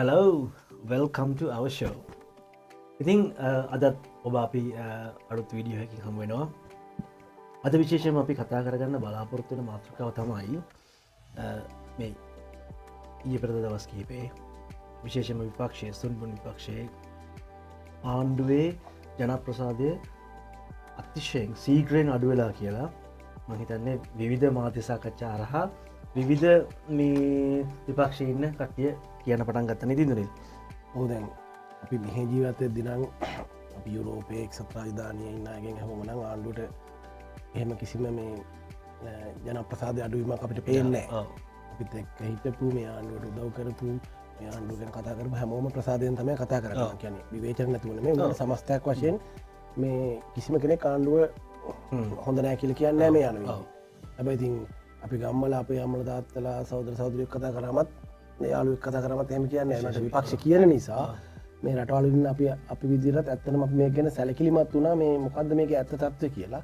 Hello, welcome to our show. ඉතින් අදත් ඔබ අපි අලුත් වීඩියෝ එකකින් හමු වෙනවා. අද විශේෂයෙන්ම අපි කතා කරගන්න බලාපොරොත්තු වෙන මාතෘකාව තමයි මේ ඊයේ පෙරේද දවස් කිහිපේ විශේෂයෙන්ම විපක්ෂයේ, සුන්බුන් විපක්ෂයේ ආණ්ඩුවේ ජනප්‍රසාදය අතිශයින් සීඝ්‍රයෙන් අඩු වෙලා කියලා මං හිතන්නේ විවිධ මාධ්‍ය සාකච්ඡා හරහා විවිධ මේ විපක්ෂයේ ඉන්න කට්ටිය කියන්න පටන් ගත්තා නේද ඉන්ද්‍රනිල්? ඔව්, දැන් අපි මෙහෙ ජීවත් වෙද්දි නම් අපි යුරෝපයේ එක්සත් රාජධානියේ ඉන්න අයගෙන් අහුවම නම් ආණ්ඩුවට එහෙම කිසිම මේ ජනප්‍රසාදය අඩුවීමක් අපිට පේන්නේ නැහැ. අපිත් එක්ක හිටපු, මේ ආණ්ඩුවට උදව් කරපු, මේ ආණ්ඩුව ගැන කතා කරපු හැමෝම ප්‍රසාදයෙන් තමයි කතා කරන්නේ. කියන්නේ විවේචන නැතුව නෙමෙයි. උනාට සමස්තයක් වශයෙන් මේ කිසිම කෙනෙක් ආණ්ඩුව හොඳ නෑ කියලා කියන්නේ නෑ මේ යන විදිහ. හැබැයි ඉතින් අපි ගම්වල අපේ අම්මලා තාත්තලා සහෝදර සහෝදරියෝ කතා කරාමත්, මේ යාළුවෙක් කතා කරාමත් එහෙම කියන්නේ නෑ. ඒනට විපක්ෂ කියන නිසා මේ රටවල ඉන්න අපි විදිහටත් ඇත්තටම අපි මේක ගැන සැලකිලිමත් වුණා, මේ මොකද්ද මේකේ ඇත්ත තත්ත්වය කියලා.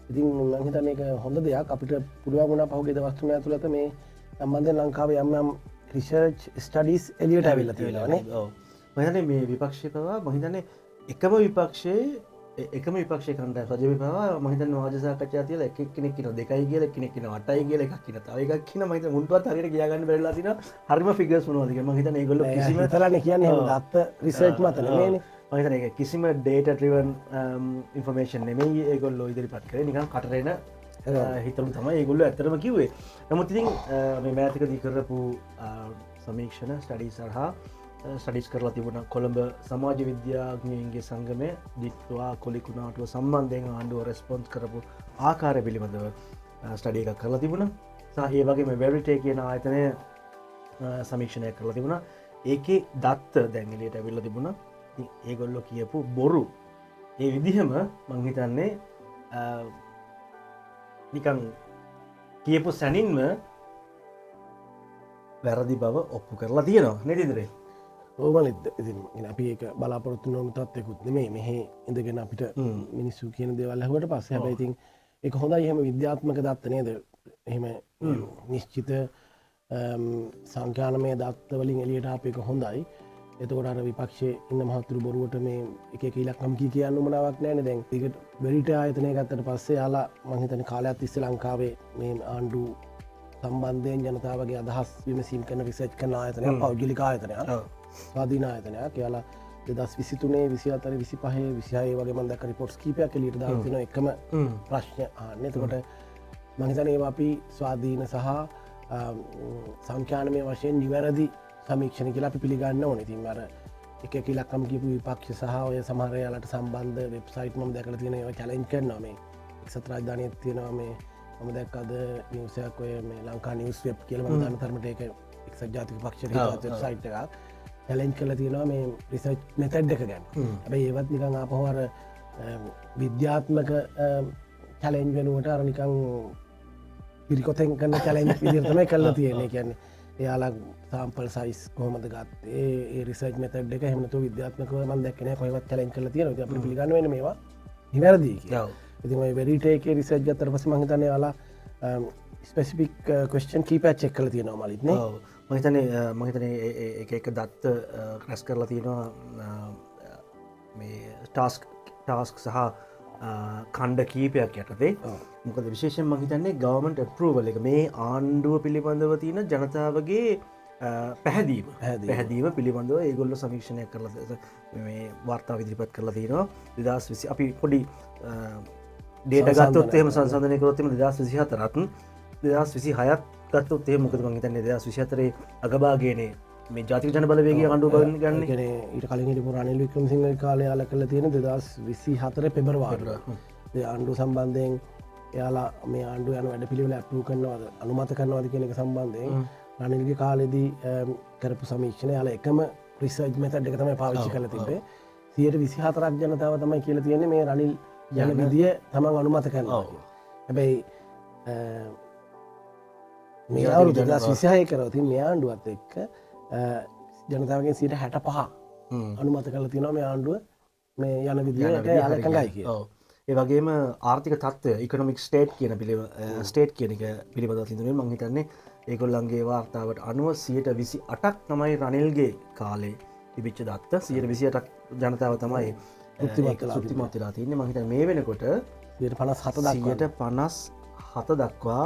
ඉතින් මං හිතන්නේ මේක හොඳ දෙයක්. අපිට පුළුවන් වුණා පහුගිය දවස් තුන ඇතුළත මේ සම්බන්ධයෙන් ලංකාවේ යම් යම් රිසර්ච් ස්ටඩීස් එළියට ඇවිල්ලා තියෙනවා නේ. ඔව්. මං හිතන්නේ මේ විපක්ෂය පවා, මං හිතන්නේ එකම විපක්ෂයේ එකම විපක්ෂයේ කණ්ඩායම රජ පවා මං හිතන්නේ වාද සාකච්ඡා තියලා එක එක්කෙනෙක් කියනවා 2යි කියලා, එක්කෙනෙක් කියනවා 8යි කියලා, එකක් කියනවා තව එකක් කියනවා. මං හිතන්නේ මුන්ටවත් හරියට කියා ගන්න බැරිලා තිනවා හරිම ෆිගර්ස් මොනවද කියලා. මං හිතන්නේ ඒගොල්ලෝ කිසිම හිතලානේ කියන්නේ එහෙම, දත්ත රිසර්ච් මත නෙමෙයිනේ. මං හිතන්නේ ඒක කිසිම ඩේටා ඩ්‍රිවන් ඉන්ෆර්මේෂන් නෙමෙයි ඒගොල්ලෝ ඉදිරිපත් කරේ. නිකන් කටරේන හිතලු තමයි ඒගොල්ලෝ ඇත්තටම කිව්වේ. නමුත් ඉතින් මේ මෑතකදී කරපු සමීක්ෂණ ස්ටඩීස් හරහා ස්ටඩීස් කරලා තිබුණ කොළඹ සමාජ විද්‍යාඥයින්ගේ සංගමය දිත්වා කොලිකුණාටුව සම්බන්ධයෙන් ආණ්ඩුව රෙස්පොන්ස් කරපු ආකාරය පිළිබඳව ස්ටඩි එකක් කරලා තිබුණා. සහ ඒ වගේම වෙරිටේ කියන ආයතනය සමීක්ෂණයක් කරලා තිබුණා. ඒකේ දත්ත දැන් එළියට ඇවිල්ලා තිබුණා. ඉතින් ඒගොල්ලෝ කියපු බොරු ඒ විදිහම මං හිතන්නේ නිකන් කියපු සැනින්ම වැරදි බව ඔප්පු කරලා තියෙනවා නේද ඉදිරියේ? ඔව් මලිත්, ඉතින් අපි ඒක බලාපොරොත්තු නොවන තත්ත්වයකුත් නෙමෙයි මෙහෙ ඉඳගෙන අපිට මිනිස්සු කියන දේවල් ඇහුවට පස්සේ. හැබැයි ඉතින් ඒක හොඳයි එහෙම විද්‍යාත්මක දත්ත නේද? එහෙම නිශ්චිත සංඛ්‍යානමය දත්ත වලින් එළියට ආපු එක හොඳයි. එතකොට අර විපක්ෂයේ ඉන්න මහතුරු බොරුවට මේ එක එක ඉලක්කම් කී කියන්න උවමනාවක් නෑනේ. දැන් ඒකට වෙරිට ආයතනය ගත්තට පස්සේ යාලා මං හිතන්නේ කාලයක් තිස්සේ ලංකාවේ මේ ආණ්ඩු සම්බන්ධයෙන් ජනතාවගේ අදහස් විමසීම් කරන රිසර්ච් කරන ආයතනයක්, පෞද්ගලික ආයතනයක්, ස්වාධීන ආයතනයක්. එයාලා 2023, 24, 25, 26 වගේ මම දැක්ක රිපෝට්ස් කීපයක් එළියට දාලා තිනවා එකම ප්‍රශ්න අහන්නේ. එතකොට මං හිතන්නේ ඒවා අපි ස්වාධීන සහ සංඛ්‍යානමය වශයෙන් නිවැරදි සමීක්ෂණ කියලා අපි පිළිගන්න ඕනේ. ඉතින් අර එක එක ඉලක්කම් කියපු විපක්ෂ සහ ඔය සමහර එයාලට සම්බන්ධ වෙබ්සයිට් මම දැකලා තියෙන ඒවා චැලෙන්ජ් කරනවා. මේ එක්සත් රාජධානියෙත් තියෙනවා. මේ මම දැක්ක අද නිවුස් එකක්, ඔය මේ ලංකා නිවුස් වෙබ් කියලා, මම දන්න තරමට ඒක එක්සත් ජාතික පක්ෂයට හිතවත් වෙබ්සයිට් එකක්, චැලෙන්ජ් කරලා තියෙනවා මේ රිසර්ච් මෙතඩ් එක ගැන. හැබැයි ඒවත් නිකන් ආපහු අර විද්‍යාත්මක චැලෙන්ජ් වෙනුවට අර නිකන් පිරිකොතෙන් කරන චැලෙන්ජ් විදිහට තමයි කරලා තියෙන්නේ. ඒ කියන්නේ එයාලා සාම්පල් සයිස් කොහොමද ගත්තේ, ඒ රිසර්ච් මෙතඩ් එක එහෙම නැතුව විද්‍යාත්මකව මම දැක්කේ නෑ කොහෙවත් චැලෙන්ජ් කරලා තියෙනවා. ඉතින් අපිට පිළිගන්න වෙන්නේ මේවා නිවැරදි කියලා. ඉතින් ඔය වෙරිටේ එකේ රිසර්ච් ගත්තට පස්සේ මං හිතන්නේ එයාලා ස්පෙසිෆික් ක්වෙස්චන් කීපයක් චෙක් කරලා තියෙනවා මලිත් නේ. ඔව්. මං හිතන්නේ ඒ එක එක දත්ත රැස් කරලා තියෙනවා මේ ටාස්ක් ටාස්ක් සහ ඛණ්ඩ කීපයක් යටතේ. මොකද විශේෂයෙන් මං හිතන්නේ ගවර්න්මන්ට් ඇප්‍රූවල් එක, මේ ආණ්ඩුව පිළිබඳව තියෙන ජනතාවගේ පැහැදීම පැහැදීම පිළිබඳව ඒගොල්ලෝ සමීක්ෂණයක් කරලා මේ වාර්තාව ඉදිරිපත් කරලා තියෙනවා. 2020 අපි පොඩි ඩේටා ගත්තොත් එහෙම සංසන්දනය කරොත් එහෙම 2024ත් 2026ත් ගත්තොත් එහෙම, මොකද මං හිතන්නේ 2024 අගභාගයේනේ මේ ජාතික ජන බලවේගය ආණ්ඩුව ගන්නේ. ඒ කියන්නේ ඊට කලින් හිටපු රනිල් වික්‍රමසිංහ කාලේ යාලා කරලා තියෙන 2024 පෙබරවාරි. ඒ ආණ්ඩුව සම්බන්ධයෙන් එයාලා මේ ආණ්ඩුව යන වැඩපිළිවෙල ඇප්‍රූව් කරනවද අනුමත කරනවද කියන එක සම්බන්ධයෙන් රනිල්ගේ කාලෙදී කරපු සමීක්ෂණ එයාලා එකම රිසර්ච් මෙතඩ් එක තමයි පාවිච්චි කරලා තිබ්බේ. 24ක් ජනතාව තමයි කියලා තියෙන්නේ මේ රනිල් යන විදිය තමන් අනුමත කරනවා කියලා. හැබැයි මේ අවුරුදු 2026 කරලා ඉතින් මේ ආණ්ඩුවත් එක්ක ජනතාවගෙන් 65 අනුමත කරලා තියෙනවා මේ ආණ්ඩුව මේ යන විදියට යාලා එකඟයි කියලා. ඔව්. ඒ වගේම ආර්ථික තත්ත්වය ඉකොනොමික් ස්ටේට් කියන ස්ටේට් කියන එක පිළිබඳව තිබුණේ. මං හිතන්නේ ඒගොල්ලන්ගේ වාර්තාවට අනුව 28ක් තමයි රනිල්ගේ කාලේ තිබිච්ච දත්ත. 28ක් ජනතාව තමයි තෘප්තිමත් වෙලා තින්නේ. මං හිතන්නේ මේ වෙනකොට 57 57 දක්වා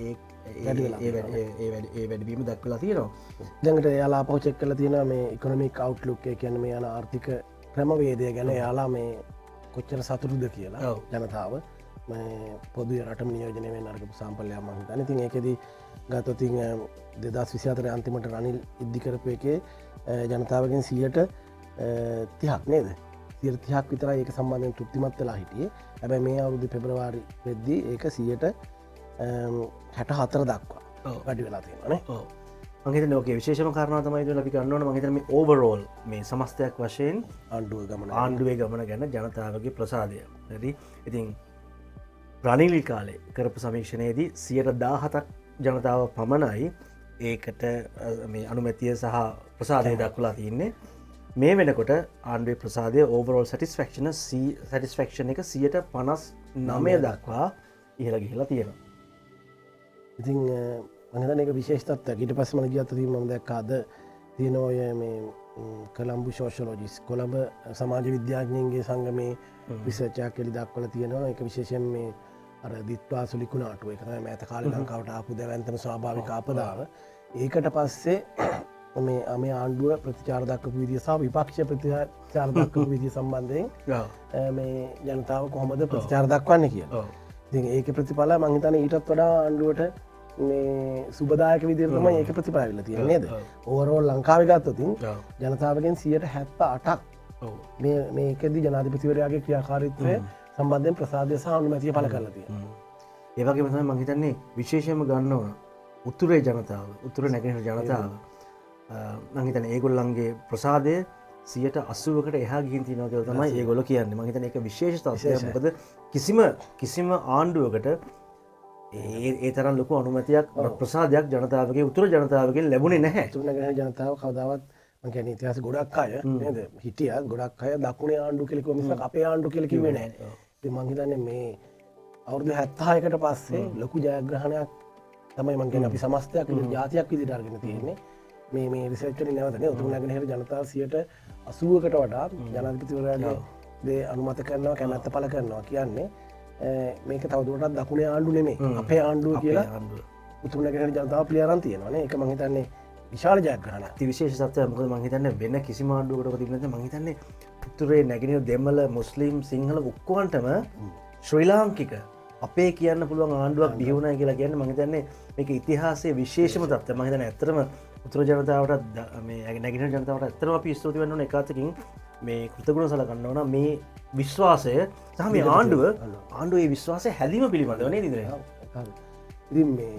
ඒ ඒ වැඩිවීම දක්වලා තියෙනවා. ඊළඟට එයාලා ආපහු චෙක් කරලා තියෙනවා මේ ඉකොනොමික් අවුට්ලුක් එක කියන්නේ මේ යන ආර්ථික ක්‍රමවේදය ගැන එයාලා මේ කොච්චර සතුටුද කියලා ජනතාව මේ පොදුවේ රටම නියෝජනය වෙන අරගපු සාම්පල් එකක් මං හිතන්නේ. ඉතින් ඒකෙදි ගත්තොත් ඉතින් 2024 අන්තිමට රනිල් ඉදි කරපු එකේ ජනතාවගෙන් 30ක් නේද? 30ක් විතරයි ඒක සම්බන්ධයෙන් තෘප්තිමත් වෙලා හිටියේ. හැබැයි මේ අවුරුද්දේ පෙබරවාරි වෙද්දී ඒක 64 දක්වා වැඩි වෙලා තියෙනවා නේ. ඔව්. මං හිතන්නේ ඔකේ විශේෂම කාරණාව තමයි ඉතින් අපි ගන්න ඕන. මං හිතන්නේ මේ ඕවරෝල් මේ සමස්තයක් වශයෙන් ආණ්ඩුවේ ගමන ගැන ජනතාවගේ ප්‍රසාදය. හරි. ඉතින් රනිල් කාලේ කරපු සමීක්ෂණයේදී 17ක් ජනතාව පමණයි ඒකට මේ අනුමැතිය සහ ප්‍රසාදය දක්වලා තින්නේ. මේ වෙනකොට ආණ්ඩුවේ ප්‍රසාදය ඕවරෝල් සැටිස්ෆැක්ෂන් එක 59 දක්වා ඉහළ ගිහිලා තියෙනවා. ඉතින් මං හිතන්නේ ඒක විශේෂ තත්ත්වයක්. ඊට පස්සේ මම ගියත් ඉතින් මම දැක්කා අද තියෙන ඔය මේ කොළඹ සෝෂියොලොජිස්ට් කොළඹ සමාජ විද්‍යාඥයින්ගේ සංගමේ රිසර්ච් එකක් එළි දක්වලා තියෙනවා. ඒක විශේෂයෙන් මේ අර දිත්වා සුලිකුණාටුව ඒක තමයි මෑත කාලේ ලංකාවට ආපු දැවැන්තම ස්වාභාවික ආපදාව. ඒකට පස්සේ මේ ආණ්ඩුව ප්‍රතිචාර දක්වපු විදිය සහ විපක්ෂ ප්‍රතිචාර දක්වපු විදිය සම්බන්ධයෙන් මේ ජනතාව කොහොමද ප්‍රතිචාර දක්වන්නේ කියලා. ඉතින් ඒකේ ප්‍රතිඵල මං හිතන්නේ ඊටත් වඩා ආණ්ඩුවට මේ සුබදායක විදියට තමයි ඒකේ ප්‍රතිඵල ඇවිල්ලා තියෙන්නේ නේද? ඕවරෝල් ලංකාවේ ගත්තොත් ජනතාවගෙන් 78ක් මේකෙදි ජනාධිපතිවරයාගේ ක්‍රියාකාරීත්වය සම්බන්ධයෙන් ප්‍රසාදය සහ අනුමැතිය පළ කරලා තියෙනවා. ඒ වගේම තමයි මං හිතන්නේ විශේෂයෙන්ම ගන්න ඕන උතුරේ ජනතාව, උතුර නැගෙනහිර ජනතාව. මං හිතන්නේ ඒගොල්ලන්ගේ ප්‍රසාදය 80කට එහා ගිහින් තියෙනවා කියලා තමයි ඒගොල්ලෝ කියන්නේ. මං හිතන්නේ ඒක විශේෂ තත්ත්වයක්. මොකද කිසිම ආණ්ඩුවකට ඒ තරම් ලොකු අනුමැතියක් ප්‍රසාදයක් ජනතාවගේ උතුර ජනතාවගෙන් ලැබුණේ නැහැ. උතුර නැගෙනහිර ජනතාව කවදාවත් මං කියන්නේ ඉතිහාසෙ ගොඩක් අය නේද හිටියා, ගොඩක් අය දකුණේ ආණ්ඩුව කියලා කිව්ව මිසක් අපේ ආණ්ඩුව කියලා කිව්වේ නැහැ. ඉතින් මං හිතන්නේ මේ අවුරුදු 76කට පස්සේ ලොකු ජයග්‍රහණයක් තමයි මං කියන්නේ අපි සමස්තයක් විදිහට ජාතියක් විදිහට අරගෙන තියෙන්නේ. මේ රිසර්ච් වලින් නැවත නේ උතුරු නැගෙනහිර ජනතාව 80කට වඩා ජනාධිපතිවරයාගේ දේ අනුමත කරනවා, කැමැත්ත පළ කරනවා කියන්නේ මේක තවදුරටත් දකුණේ ආණ්ඩුව නෙමෙයි අපේ ආණ්ඩුව කියලා උතුරු නැගෙනහිර ජනතාව පිළි අරන් තියෙනවා නේ. ඒක මං හිතන්නේ විශාල ජයග්‍රහණයක්. අති විශේෂ තත්ත්වයක්. මොකද මං හිතන්නේ වෙන කිසිම ආණ්ඩුවකට ඔක තිබුණේ නැත්නම් මං හිතන්නේ උතුරේ නැගෙනහිර දෙමළ මුස්ලිම් සිංහල ඔක්කොන්ටම ශ්‍රී ලාංකික අපේ කියන්න පුළුවන් ආණ්ඩුවක් බිහි වුණා කියලා කියන්නේ මං හිතන්නේ මේක ඉතිහාසයේ විශේෂම තත්ත්වයක්. මං හිතන්නේ ඇත්තටම උතුර ජනතාවටත් මේ නැගෙනහිර ජනතාවට ඇත්තටම අපි ස්තුති වෙන්න ඕන එක අතකින් මේ කෘතගුණ සලකන්න ඕන මේ විශ්වාසය සහ මේ ආණ්ඩුවේ විශ්වාසය හැදීම පිළිබඳව නේද ඉතින්? ඉතින් මේ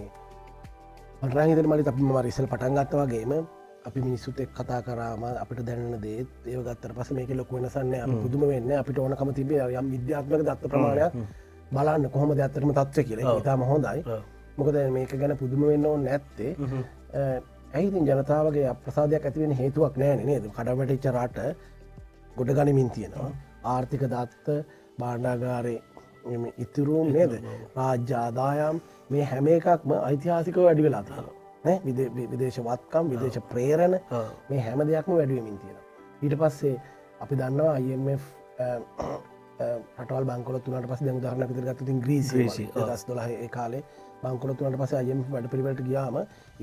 මට නම් හිතෙන්නේ මල්ලි අපි මම ඉස්සෙල්ලා පටන් ගත්තා වගේම අපි මිනිස්සුත් එක්ක කතා කරාම අපිට දැනෙන දේත් ඒව ගත්තට පස්සේ මේකේ ලොකු වෙනසක් නෑ. අපි පුදුම වෙන්නේ නෑ. අපිට ඕනකම තිබේ යම් විද්‍යාත්මක දත්ත ප්‍රමාණයක් බලන්න කොහොමද ඇත්තටම තත්ත්වය කියලා. ඒක ඉතාම හොඳයි. මොකද මේක ගැන පුදුම වෙන්න ඕනේ නැත්තේ. ඇයි ඉතින් ජනතාවගේ අප්‍රසාදයක් ඇති වෙන හේතුවක් නෑනේ නේද? කඩවැටිච්ච රට ගොඩ ගනිමින් තියෙනවා. ආර්ථික දත්ත, භාණ්ඩාගාරේ ඉතුරුම් නේද? රාජ්‍ය ආදායම් මේ හැම එකක්ම ඓතිහාසිකව වැඩි වෙලා තියෙනවා. නේ? විදේශ වත්කම්, විදේශ ප්‍රේරණ මේ හැම දෙයක්ම වැඩි වෙමින් තියෙනවා. ඊට පස්සේ අපි දන්නවා IMF රටවල් බංකොලොත් වුණාට පස්සේ දැන් උදාහරණයක් විදිහට ගත්තොත් ඉතින් ග්‍රීසිය ග්‍රීසිය, වගේ. 2012 ඒ කාලේ බංකොලොත් වුණාට පස්සේ IMF වැඩපිළිවෙලට ගියාම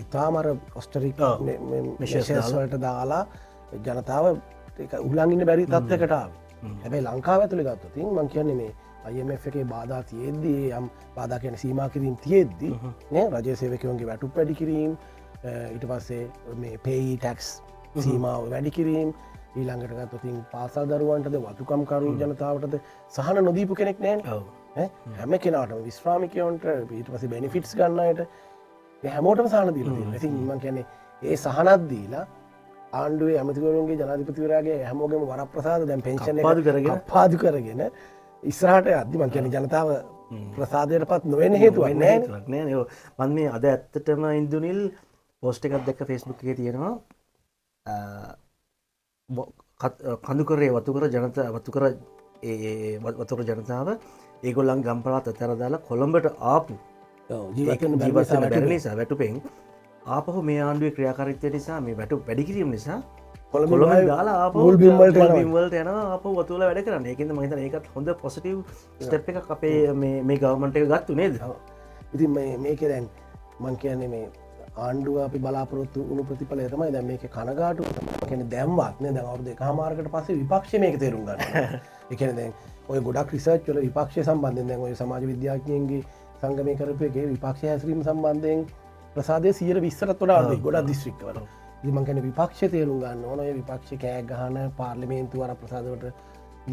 ඉතාම අර ඔස්ටරික් මෙෂර්ස් මෙෂර්ස් දාලා. වලට දාලා ජනතාව ඒක උහුලන් ඉන්න බැරි තත්ත්වයකට ආවේ. හැබැයි ලංකාව ඇතුලේ ගත්තොත් ඉතින් මං කියන්නේ මේ IMF එකේ බාධා තියෙද්දි, යම් බාධා කියන්නේ සීමා කිරීම් තියෙද්දි නේ රජයේ සේවකයන්ගේ වැටුප් වැඩි කිරීම්, ඊට පස්සේ මේ පේයි ටැක්ස් සීමාව වැඩි කිරීම්, ඊළඟට ගත්තොත් ඉතින් පාසල් දරුවන්ටද වතුකම්කරු ජනතාවටද සහන නොදීපු කෙනෙක් නෑනේ. ඈ? හැම කෙනාටම විශ්‍රාමිකයන්ට ඊට පස්සේ බෙනිෆිට්ස් ගන්න අයට මේ හැමෝටම සහන දීලා තියෙනවා. ඉතින් මං කියන්නේ ඒ සහනක් දීලා ආණ්ඩුවේ ඇමතිවරුන්ගේ ජනාධිපතිවරයාගේ හැමෝගෙම වරප්‍රසාද දැන් පෙන්ෂන් එක කප්පාදු කරගෙන. කප්පාදු කරගෙන ඉස්සරහට යද්දි මං කියන්නේ ජනතාව ප්‍රසාදයට පත් නොවෙන හේතුවක් නොවෙන නෑනේ. හේතුවක් නෑනේ. ඔව්. මං මේ අද ඇත්තටම ඉන්දුනිල් පෝස්ට් එකක් දැක්ක Facebook එකේ තියෙනවා. කඳුකරේ වතුකර ජනතා වතුකර ඒ වතුර ජනතාව ඒගොල්ලන් ගම් පළාත් අතහැර දාලා කොළඹට ආපු ජීවත් වෙන්න බැරි නිසා වැටුපෙන් ආපහු මේ ආණ්ඩුවේ ක්‍රියාකාරීත්වය නිසා මේ වැටුප් වැඩි කිරීම නිසා කොළඹ දාලා ආපහු මුල් බිම් වලට යනවා. බිම් වලට යනවා ආපහු වතු වල වැඩ කරන්න. ඒකෙන්ද මම හිතන්නේ ඒකත් හොඳ පොසිටිව් ස්ටෙප් එකක් අපේ මේ ගවර්න්මන්ට් එක ගත්තු නේද? ඉතින් මේකේ දැන් මං කියන්නේ මේ ආණ්ඩුව අපි බලාපොරොත්තු වුණු ප්‍රතිඵලය තමයි දැන් මේකේ කනගාටුව තමයි. ඒ කියන්නේ දැන්වත් නේ දැන් අවුරුදු එකහමාරකට පස්සේ විපක්ෂය මේක තේරුම් ගන්නවා. ඒ කියන්නේ දැන් ඔය ගොඩක් රිසර්ච් වල විපක්ෂය සම්බන්ධයෙන් දැන් ඔය සමාජ විද්‍යාඥයින්ගේ සංගමය කරපු එකේ විපක්ෂය හැසිරීම සම්බන්ධයෙන් ප්‍රසාදය 120ටත් වඩා අඩුයි ගොඩක් දිස්ත්‍රික්කවල. ඉතින් මං කියන්නේ විපක්ෂය තේරුම් ගන්න ඕන. ඔය විපක්ෂ කෑ ගහන පාර්ලිමේන්තු වර ප්‍රසාදවලට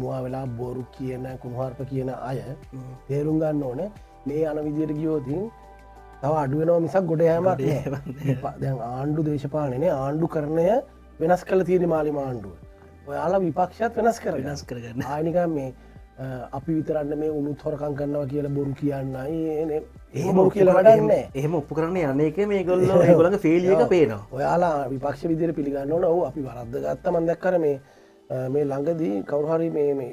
මුවා වෙලා බොරු කියන කුණුහරුප කියන අය තේරුම් ගන්න ඕනේ මේ යන විදියට ගියොත් තව අඩු වෙනවා මිසක් ගොඩ යෑමක් නෑ. දැන් ආණ්ඩු දේශපාලනයේ ආණ්ඩු කරණය වෙනස් කරලා තියෙන මාලිම ආණ්ඩුව. ඔයාලා විපක්ෂයත් වෙනස් කරගන්න. වෙනස් කරගන්න. ආයෙ නිකන් මේ අපි විතරක් නෙමේ උනුත් හොරකම් කරනවා කියලා බොරු කියන්නයි එහෙම බොරු කියලා වැඩක් නෑ. එහෙම ඔප්පු කරන්න යන එකේ මේගොල්ලෝ ඒගොල්ලන්ගේ ෆේලියර් එක පේනවා. ඔයාලා විපක්ෂ විදියට පිළිගන්න ඕන. ඔව් අපි වරද්ද ගත්තා. මම දැක්ක අර මේ ළඟදී කවුරු හරි මේ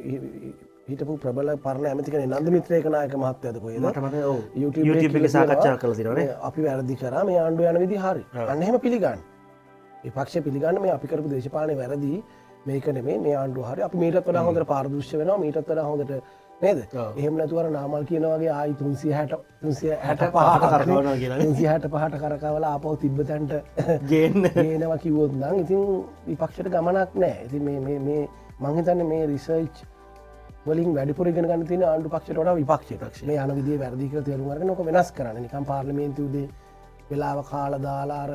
හිටපු ප්‍රබල පරණ ඇමති කෙනෙක් නන්දමිත්‍ර ඒකනායක මහත්තයාද කොහෙද? මට මතකයි ඔව්. YouTube YouTube එකේ සාකච්ඡා කරලා තියෙනවා නේ. අපි වැරදි කරා මේ ආණ්ඩුව යන විදිහ හරි. අන්න එහෙම පිළිගන්න. විපක්ෂය පිළිගන්න මේ අපි කරපු දේශපාලනේ වැරදි. මේක නෙමෙයි මේ ආණ්ඩුව හරි. අපි මීටත් වඩා හොඳට පාරදෘශ්‍ය වෙනවා. මීටත් වඩා හොඳට නේද? එහෙම නැතුව අර නාමල් කියන වගේ ආයි 365 කරකවනවා කියලා නේ. 365 කරකවලා ආපහු තිබ්බ තැනට ගේන්න. ගේනවා කිව්වොත් නම් ඉතින් විපක්ෂයට ගමනක් නෑ. ඉතින් මේ මේ මේ මං හිතන්නේ මේ රිසර්ච් වලින් වැඩිපුර ඉගෙන ගන්න තියෙන ආණ්ඩු පක්ෂයට වඩා විපක්ෂයට. මේ යන විදිහේ වැරදි කියලා තේරුම් අරගෙන ඔක වෙනස් කරන්න. නිකන් පාර්ලිමේන්තු උදේ වෙලාව කාලා දාලා අර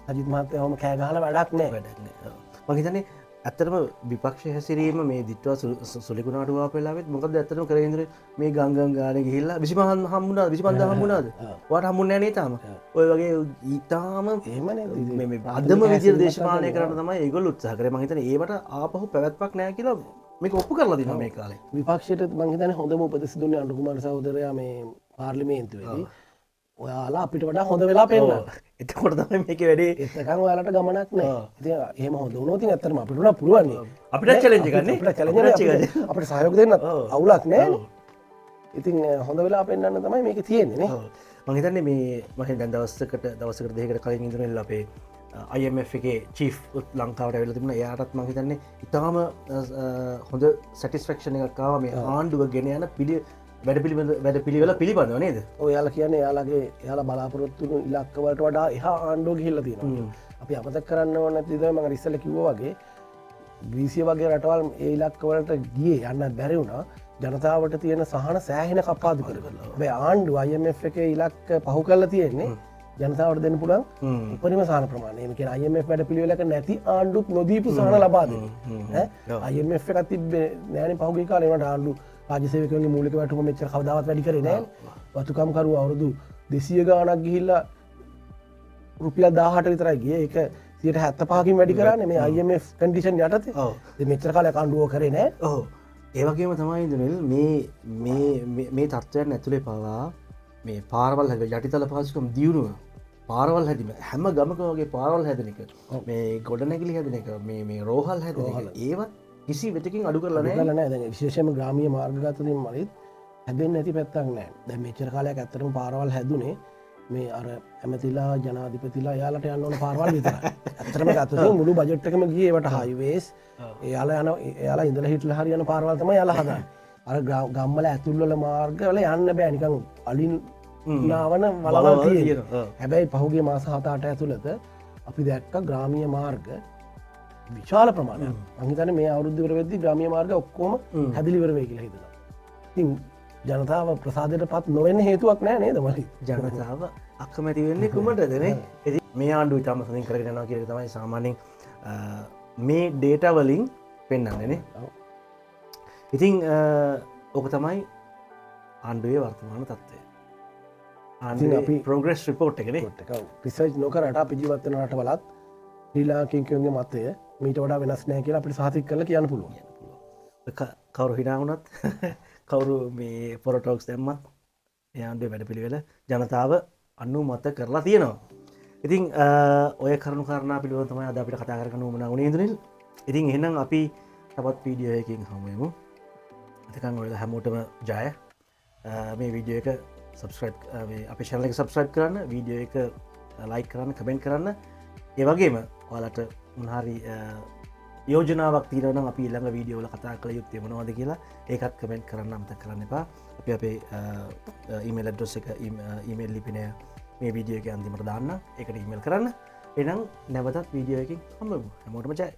අජිත් මහත්තයා ඔහොම කෑ ගහලා වැඩක් නෑ. වැඩක් නෑ. මං හිතන්නේ ඇත්තටම විපක්ෂ හැසිරීම මේ දිට්ඨුවා සුලිකුණාටු ආපු වෙලාවෙත් මොකද්ද ඇත්තටම කරගෙන ඉඳලා මේ ගංගන් ගානේ ගිහිල්ලා 25 හම්බුණාද? 25 හම්බුණාද? ඔයාට හම්බුන්නේ නෑ නේ තාම. ඔය වගේ ඊටාම එහෙම නේද? මේ මේ අදම විදියට දේශපාලනය කරන්න තමයි ඒගොල්ලෝ උත්සාහ කරේ. මං හිතන්නේ ඒවට ආපහු පැවැත්මක් නෑ කියලා මේක ඔප්පු කරලා දෙනවා මේ කාලේ. විපක්ෂයට මං හිතන්නේ හොඳම උපදෙස් දුන්නේ අනුර කුමාර සහෝදරයා මේ පාර්ලිමේන්තුවේදී. ඔයාලා අපිට වඩා හොඳ වෙලා පෙන්නන්න. එතකොට තමයි මේකේ වැඩේ. එතකන් ඔයාලට ගමනක් නෑ. ඉතින් එහෙම හොඳ වුණොත් ඉතින් ඇත්තටම අපිට උනා පුළුවන් නේ. අපිට චැලෙන්ජ් එකක් නේ. අපිට චැලෙන්ජ් එකක්. අපිට සහයෝග දෙන්නත් අවුලක් නෑ. ඉතින් හොඳ වෙලා පෙන්නන්න තමයි මේකේ තියෙන්නේ නේ. මං හිතන්නේ මේ මං හිතන්නේ දැන් දවසකට දෙකකට කලින් ඉඳන් අපේ IMF එකේ චීෆ් ලංකාවට ඇවිල්ලා තිබුණා. එයාටත් මං හිතන්නේ ඉතාම හොඳ සැටිස්ෆැක්ෂන් එකක් ආවා මේ ආණ්ඩුව ගෙන යන වැඩ පිළිවෙල පිළිබඳව නේද? ඔව් එයාලා කියන්නේ එයාලා බලාපොරොත්තු වුණු ඉලක්ක වලට වඩා එහා ආණ්ඩුව ගිහිල්ලා තියෙනවා. අපි අමතක කරන්න ඕන නැති දේ මම අර ඉස්සෙල්ලා කිව්වා වගේ ග්‍රීසිය වගේ රටවල් ඒ ඉලක්ක වලට ගියේ යන්න බැරි වුණා. ජනතාවට තියෙන සහන සෑහෙන කප්පාදු කරලා. හැබැයි ආණ්ඩුව IMF එකේ ඉලක්ක පහු කරලා තියෙන්නේ ජනතාවට දෙන්න පුළුවන් උපරිම සහන ප්‍රමාණය. ඒ කියන්නේ IMF වැඩ පිළිවෙලක නැති ආණ්ඩුත් නොදීපු සහන ලබා දෙන්නේ. ඈ IMF එකක් තිබ්බේ නෑනේ පහුගිය කාලේ. ඒවට ආණ්ඩු රාජ්‍ය සේවකයන්ගේ මූලික වැටුප මෙච්චර කවදාවත් වැඩි කරේ නෑනේ. වතුකම් කරුවා අවුරුදු 200 ගාණක් ගිහිල්ලා රුපියල් 18 විතරයි ගියේ. ඒක 75කින් වැඩි කරන්නේ මේ IMF condition යටතේ. ඉතින් මෙච්චර කාලයක් ආණ්ඩුව කරේ නෑ. ඔව්. ඒ වගේම තමයි ඉඳුනිල් මේ මේ මේ තත්ත්වයන් ඇතුලේ පවා මේ පාරවල් හැදෙන යටිතල පහසුකම් දියුණුව පාරවල් හැදීම හැම ගමකම වගේ පාරවල් හැදෙන එක මේ ගොඩනැගිලි හැදෙන එක මේ මේ රෝහල් හැදෙන එක ඒවත් කිසි වෙතකින් අඩු කරලා නෑ. කරලා නෑ. දැන් විශේෂයෙන්ම ග්‍රාමීය මාර්ග ගත්තොත් මලිත් හැදෙන්නේ නැති පැත්තක් නෑ. දැන් මෙච්චර කාලයක් ඇත්තටම පාරවල් හැදුනේ මේ අර ඇමතිලා ජනාධිපතිලා එයාලට යන්න ඕන පාරවල් විතරයි. ඇත්තටම ගත්තොත් මුළු බජට් එකම ගියේ ඒවට හයිවේස් එයාලා යන එයාලා ඉඳලා හිටලා හරි යන පාරවල් තමයි එයාලා හදන්නේ. අර ගම්වල ඇතුල් වල මාර්ග වල යන්න බෑ නිකන් අලින් නාවන වලවල් තියෙනවා. හැබැයි පහුගිය මාස 7-8 ඇතුළත අපි දැක්ක ග්‍රාමීය මාර්ග විශාල ප්‍රමාණයක්. මං හිතන්නේ මේ අවුරුද්ද ඉවර වෙද්දි ග්‍රාමීය මාර්ග ඔක්කොම හැදිලි ඉවර වෙයි කියලා හිතනවා. ඉතින් ජනතාව ප්‍රසාදයට පත් නොවෙන්න හේතුවක් නෑ නේද මලි? ජනතාව අකමැති වෙන්නේ කුමටද නේ? ඉතින් මේ ආණ්ඩුව ඉතාම හොඳින් කරගෙන යනවා කියන එක තමයි සාමාන්‍යයෙන් මේ ඩේටා වලින් පෙන්වන්නේ නේ. ඉතින් ඕක තමයි ආණ්ඩුවේ වර්තමාන තත්ත්වය. ආණ්ඩුවේ අපි ප්‍රෝග්‍රස් රිපෝට් එක නේ. රිපෝට් එක. ඔව්. රිසර්ච් නොකරට අපි ජීවත් වෙන රටවලත් ශ්‍රී ලාංකිකයන්ගේ මතය මීට වඩා වෙනස් නෑ කියලා අපිට සහතික කරලා කියන්න පුළුවන්. කියන්න පුළුවන්. කවුරු hina වුණත් කවුරු මේ පොරටොක්ස් දැම්මත් මේ ආණ්ඩුවේ වැඩපිළිවෙල ජනතාව අනුමත කරලා තියෙනවා. ඉතින් ඔය කරුණු කාරණා පිළිබඳව තමයි අද අපිට කතා කරගන්න උවමනා වුණේ ඉඳුනිල්. ඉතින් එහෙනම් අපි තවත් වීඩියෝ එකකින් හමු වෙමු. එතකන් ඔයාලා හැමෝටම ජය. මේ වීඩියෝ එක සබ්ස්ක්‍රයිබ්, මේ අපේ චැනල් එක සබ්ස්ක්‍රයිබ් කරන්න, වීඩියෝ එක ලයික් කරන්න, කමෙන්ට් කරන්න. ඒ වගේම ඔයාලට මොන හරි යෝජනාවක් තියෙනවා නම් අපි ඊළඟ වීඩියෝ වල කතා කළ යුත්තේ මොනවද කියලා ඒකත් කමෙන්ට් කරන්න අමතක කරන්න එපා. අපි අපේ ඊමේල් ඇඩ්‍රස් එක, ඊමේල් ලිපිනය මේ වීඩියෝ එකේ අන්තිමට දාන්න. ඒකට ඊමේල් කරන්න. එහෙනම් නැවතත් වීඩියෝ එකකින් හම්බ වෙමු. හැමෝටම ජය.